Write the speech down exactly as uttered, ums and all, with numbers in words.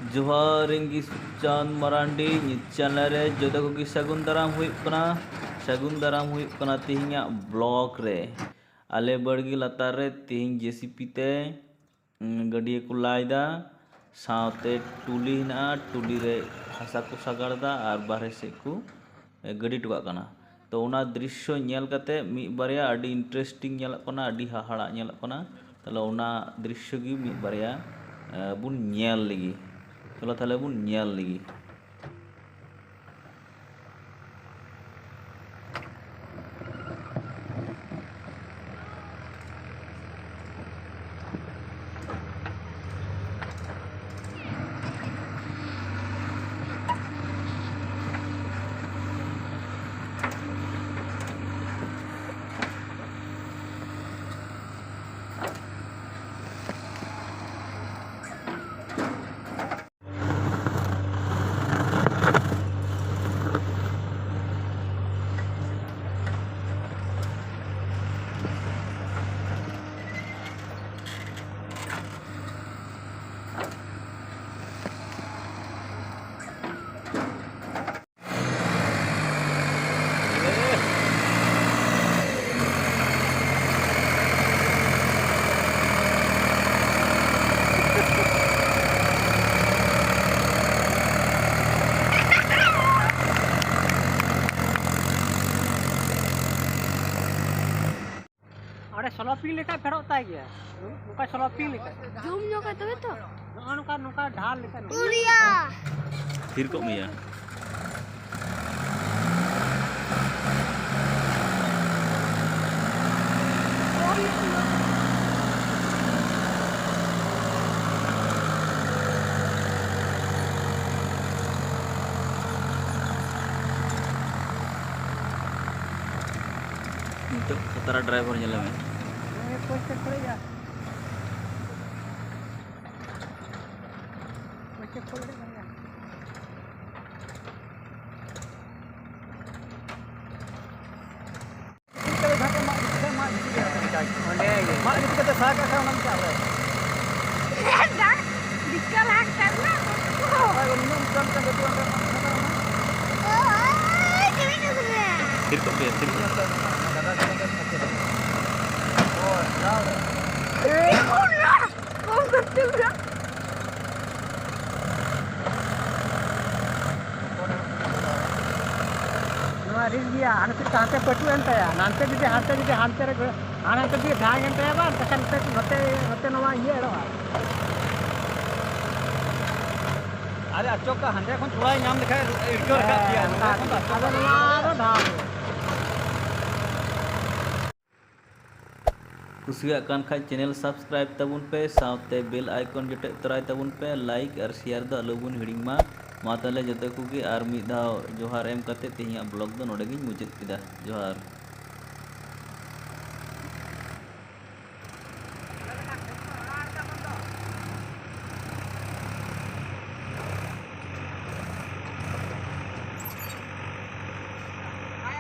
ᱡᱚᱦᱟᱨ, ᱤᱧ ᱜᱮ ᱥᱩᱠᱪᱟᱸᱫ ᱢᱟᱨᱟᱱᱰᱤ᱾ ᱤᱧᱟᱹᱜ ᱪᱮᱱᱮᱞ ᱨᱮ ᱡᱚᱛᱚ ᱠᱚᱜᱮ ᱥᱟᱹᱜᱩᱱ ᱫᱟᱨᱟᱢ ᱦᱩᱭᱩᱜ ᱠᱟᱱᱟ᱾ ᱥᱟᱹᱜᱩᱱ ᱫᱟᱨᱟᱢ ᱦᱩᱭᱩᱜ ᱠᱟᱱᱟ ᱛᱮᱦᱮᱧᱟᱜ ᱵᱞᱚᱜ ᱨᱮ᱾ ᱟᱞᱮ ᱵᱟᱲᱜᱮ ᱞᱟᱛᱟᱨ ᱨᱮ ᱛᱮᱦᱮᱧ ᱡᱮ ᱥᱤ ᱯᱤ ᱛᱮ, ᱩᱸ, ᱜᱟᱹᱰᱭᱟᱹ ᱠᱚ ᱞᱟᱭ ᱫᱟ, ᱥᱟᱶᱛᱮ ᱴᱩᱞᱤ ᱦᱮᱱᱟᱜᱼᱟ, ᱴᱩᱞᱤ ᱨᱮ ᱦᱟᱥᱟ ᱠᱚ ᱥᱟᱜᱟᱲ ᱫᱟ ᱟᱨ ᱵᱟᱨᱦᱮ ᱥᱮᱫ ᱠᱚ ᱜᱟᱹᱰᱤ ᱦᱚᱴᱚ ᱠᱟᱜ ᱠᱟᱱᱟ᱾ ᱛᱚ, ᱚᱱᱟ ᱫᱨᱤᱥᱥᱚ ᱧᱮᱞ ᱠᱟᱛᱮ ᱢᱤᱫ ᱵᱟᱨᱭᱟ ᱟᱹᱰᱤ interesting ᱧᱮᱞᱚᱜ ᱠᱟᱱᱟ, ᱟᱹᱰᱤ ᱦᱟᱦᱟᱲᱟᱜ ᱧᱮᱞᱚᱜ ᱠᱟᱱᱟ᱾ ᱛᱟᱦᱞᱮ ᱚᱱᱟ ᱫᱨᱤᱥᱥᱚ ᱜᱮ ᱢᱤᱫ ᱵᱟᱨᱭᱟ, ᱮ, ᱵᱚᱱ ᱧᱮᱞ ᱞᱮᱜᱮ᱾ ᱪᱚᱞᱚ ᱛᱟᱦᱞᱮ ᱵᱚᱱ ᱧᱮᱞ ᱞᱮᱜᱮ᱾ ᱚᱸᱰᱮ ᱥᱞᱚᱯᱤᱝ ᱞᱮᱠᱟ ᱯᱷᱮᱰᱚᱜ ᱛᱟᱭ ᱜᱮᱭᱟ᱾ ᱱᱚᱝᱠᱟ ᱥᱞᱚᱯᱤᱝ ᱞᱮᱠᱟ᱾ ᱡᱩᱢ ᱧᱚᱜ ᱠᱟᱛᱮ ᱛᱚ᱾ ᱱᱚᱜᱼᱚ ᱱᱚᱝᱠᱟ, ᱱᱚᱝᱠᱟ ᱰᱷᱟᱞ ᱞᱮᱠᱟ᱾ ᱩᱨᱤᱭᱟ᱾ ᱛᱷᱤᱨ ᱠᱚᱜ ᱢᱮᱭᱟ᱾ ᱱᱤᱛᱚᱜ ᱠᱷᱟᱛᱨᱟ ᱰᱨᱟᱭᱵᱷᱟᱨ ᱧᱮᱞᱮ ᱢᱮ᱾ ᱯᱚᱭᱥᱟ ᱠᱷᱚᱨᱪᱟ ᱠᱟᱱ ᱜᱮᱭᱟ᱾ ᱚᱸᱰᱮ ᱜᱮ᱾ ᱢᱟᱜ ᱤᱫᱤ ᱠᱟᱛᱮ ᱥᱟᱦᱟ ᱠᱟᱜ ᱠᱷᱟᱱ ᱚᱱᱟ ᱢᱤᱫᱴᱟᱝ ᱟᱞᱮ᱾ ᱰᱟᱝ ᱫᱤᱠᱠᱟ ᱞᱟᱦᱟ ᱠᱟᱜ ᱢᱮ᱾ ᱴᱷᱤᱠ ᱜᱮᱭᱟ, ᱦᱟᱱᱮ ᱪᱮᱫ ᱞᱮᱠᱟ ᱦᱟᱱᱛᱮ ᱯᱟᱹᱴᱩᱜ ᱮᱱ ᱛᱟᱭᱟ, ᱱᱟᱱᱛᱮ ᱡᱩᱫᱤ, ᱦᱟᱱᱛᱮ ᱡᱩᱫᱤ, ᱦᱟᱱᱛᱮ ᱨᱮ, ᱦᱟᱱᱮ ᱦᱟᱱᱛᱮ ᱡᱩᱫᱤ ᱰᱷᱟᱝ ᱮᱱ ᱛᱟᱭᱟ ᱵᱟᱝ, ᱛᱚᱠᱷᱚᱱ ᱱᱚᱛᱮ, ᱱᱚᱛᱮ, ᱱᱚᱛᱮ ᱱᱚᱣᱟ ᱤᱭᱟᱹ ᱮᱲᱚᱜᱼᱟ᱾ ᱟᱨᱮ ᱟᱪᱚᱠᱟ ᱦᱟᱸᱰᱮ ᱠᱷᱚᱱ ᱛᱷᱚᱲᱟᱭ ᱧᱟᱢ ᱞᱮᱠᱷᱟᱡ ᱤᱲᱠᱟᱹ ᱨᱟᱠᱟᱵ ᱠᱮᱭᱟ, ᱦᱮᱸ, ᱱᱚᱸᱰᱮ ᱠᱷᱚᱱ ᱫᱚ ᱟᱪᱚᱠᱟ ᱟᱫᱚ ᱱᱚᱣᱟ ᱫᱚ ᱰᱷᱟᱝ᱾ ᱠᱩᱥᱤᱭᱟᱜ ᱠᱟᱱ ᱠᱷᱟᱡ channel subscribe ᱛᱟᱵᱚᱱ ᱯᱮ, ᱥᱟᱶᱛᱮ bell icon ᱡᱚᱴᱮᱫ ᱛᱚᱨᱟᱭ ᱛᱟᱵᱚᱱ ᱯᱮ, like ᱟᱨ share ᱫᱚ ᱟᱞᱚ ᱵᱚᱱ ᱦᱤᱲᱤᱧ ᱢᱟ᱾ ᱢᱟ ᱛᱟᱦᱚᱞᱮ ᱡᱚᱛᱚ ᱠᱚᱜᱮ ᱟᱨ ᱢᱤᱫ ᱫᱷᱟᱣ ᱡᱚᱦᱟᱨ ᱮᱢ ᱠᱟᱛᱮ ᱛᱮᱦᱮᱧᱟᱜ vlog ᱫᱚ ᱱᱚᱰᱮ ᱜᱤᱧ ᱢᱩᱪᱟᱹᱫ ᱠᱮᱫᱟ᱾ ᱡᱚᱦᱟᱨ᱾